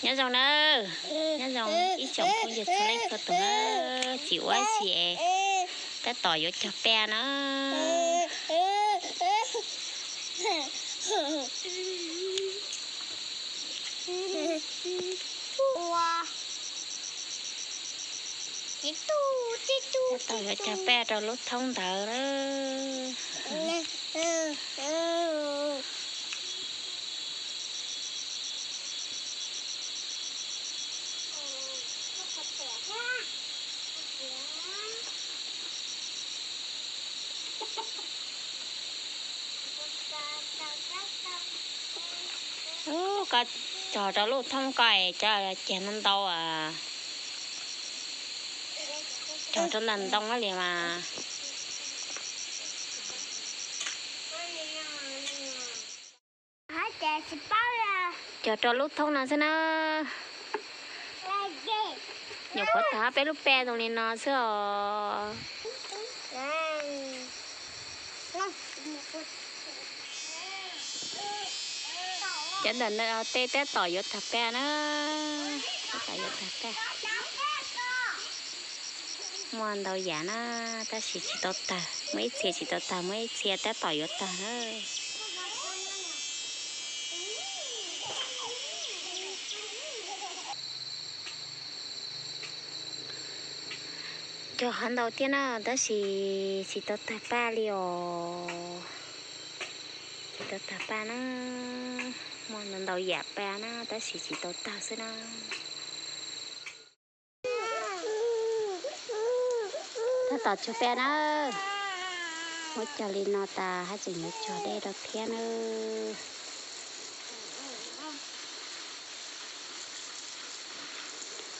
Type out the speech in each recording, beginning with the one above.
Nyob zoo na, nyob zoo ib tsoom phooj ywg txhua leej txhua tus na, txiv ua si es tab tom yuav cog paj na. Tab tom yuav cog paj rau lub thoob ntawd na. Ub, koj cog rau lub thoob ko es cog ceg ntau ntau, cog rau ntawm ntoo li mas. Cog rau lub thoob no xwb na. Nyuam qhuav tag peb lub paj zoo li no xwb os. Cov ntawm no tej tab tom yuav tag paj na, tab tom yuav tag paj. Muaj ntau yam na, tab sis tsis tau tag, muaj ib txhia tsis tau tag, muaj ib txhia tab tom yuav tag na. Cog qhov ntau thiab na, tab sis tsis tau tag paj li os. Tsis tau tag paj na, muaj ntau ntau yam paj na, tab sis tsis tau tag xwb na. Tab tom cog paj na, muab cog li no tas haj tseem yuav cog dej rau thiab na.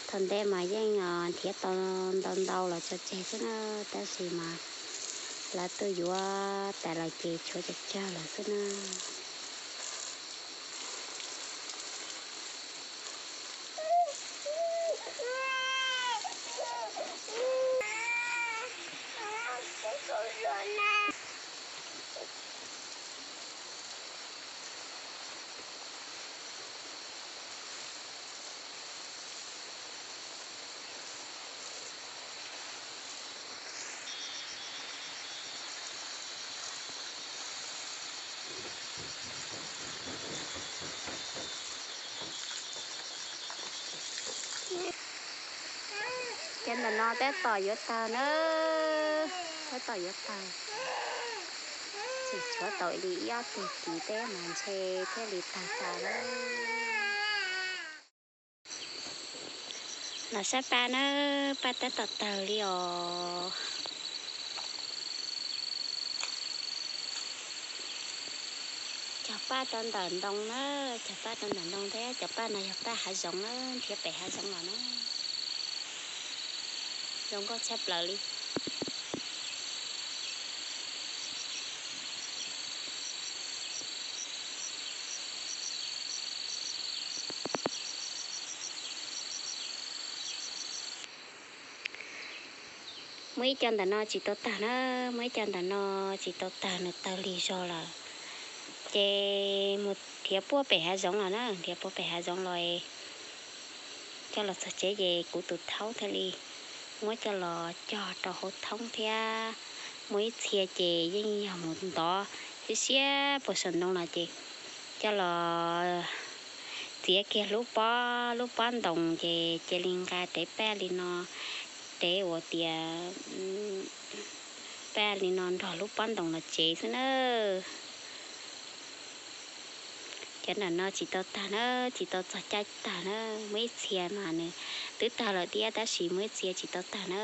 Thaum ntej mas yeej nrhiav tau ntau ntau los tso tseg xwb na, tab sis mas lawv tuaj yuav tas los ces tshuav cov cog lawm xwb na. Cov ntawm no tab tom yuav tawg na, tab tom yuav tawg. Tseem tshuav tau li ib ob tug kiv teb mas ntshe thiaj li tawg tas na. Los saib paj na, paj tab tom tawg li os. Cog paj rau ntawm ntoo na, cog paj rau ntawm ntoo thiab cov paj no yog paj hav zoov na, nrhiav pem hav zoov los na. Zoo nkauj tshaj plaws li. Muaj ib co ntawm no tsis tau tawg na, muaj ib co ntawm no tsis tau tawg, nws tawg lig zog lawm. Ces mus nrhiav puag pem hav zoov los na, nrhiav puag pem hav zoov los coj los txog tsev ces kuv tus thaub thiaj li muab coj los cog rau hauv thoob thiab. Muaj ib txhia ces yeej yog mus ntov siab siab puag saum ntoo los ces coj los txiav kiag lub pob, lub pob ntoos ces cia li nqa dev paj li no, dev uas tias paj li no nrog lub pob ntoos los tsev xwb na. Cov nram no tsis tau tag na, tsis tau txog caij tag na, muaj ib txhia mas nws twb tag lawm thiab tab sis muaj ib txhia tsis tau tag na.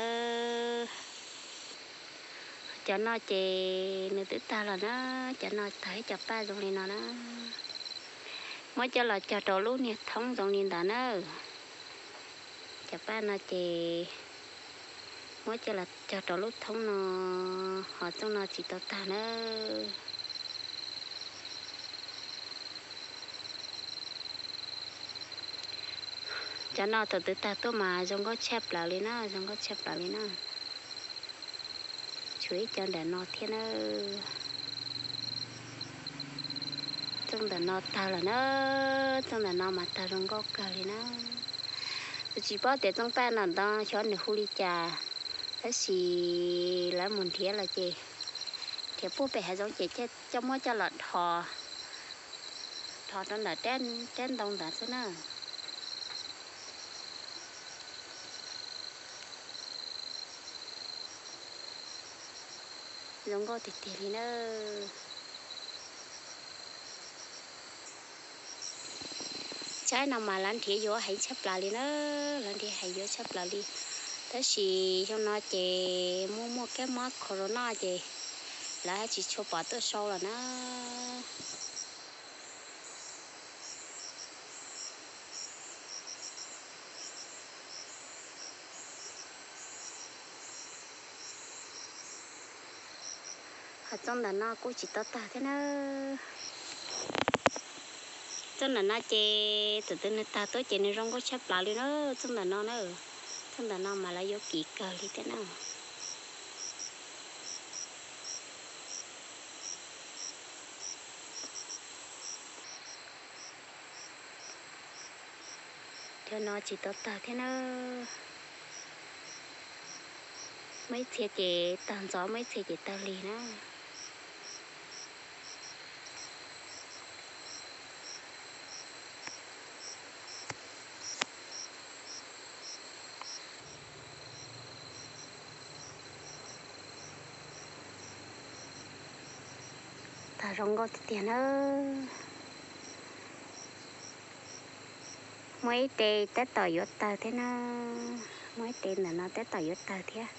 Cov no ces nws twb tag lawm na, cov no tag ib co paj zoo li no na. Muab coj los cog rau lub niag thoob zoo li ntawd na. Cov paj no ces muab coj los cog rau lub thoob no, ho txooj no tsis tau tag na. Cov no thaum twg tag tuaj mas zoo nkauj tshaj plaws li na, zoo nkauj tshaj plaws li na. Tshuav ib co nram no thiab na. Txooj ntawm no tawg lawm na, txooj ntawm no mas tawg zoo nkauj kawg li na. Kuv tsis paub tias txooj paj no ntawd xyov nws hu li cas, tab sis lawv mus nrhiav los ces nrhiav puag pem hav zoov ces coj muab coj los dhos, dhos rau ntawm rab ntoo ntawd xwb na. Zoo nkauj tiag tiag li na. Tsaib no mas lawv nrhiav yuav heev tshaj plaws li na, lawv nrhiav heev yuav tshaj plaws li. Tab sis xyoo no ces muaj muaj kab mob corona ces lawv tsis tshua pom tuaj sau lawm na. Ho txooj ntawm no kuj tsis tau tawg thiab na. Txooj ntawm no ces thaum twg nws tawg tuaj ces nws zoo nkauj tshaj plaws li na, txooj ntawm no na. Txooj ntawm no mas lawv yuav kim kawg li thiab na. Cov no tsis tau tawg thiab na. Muaj ib txhia ces tawg ntxov, muaj ib txhia ces tawg lig na. Tawg zoo nkauj tiag tiag na. Muaj ib tes tab tom yuav tawg thiab na. Muaj ib tes ntawm no tab tom yuav tawg thiab.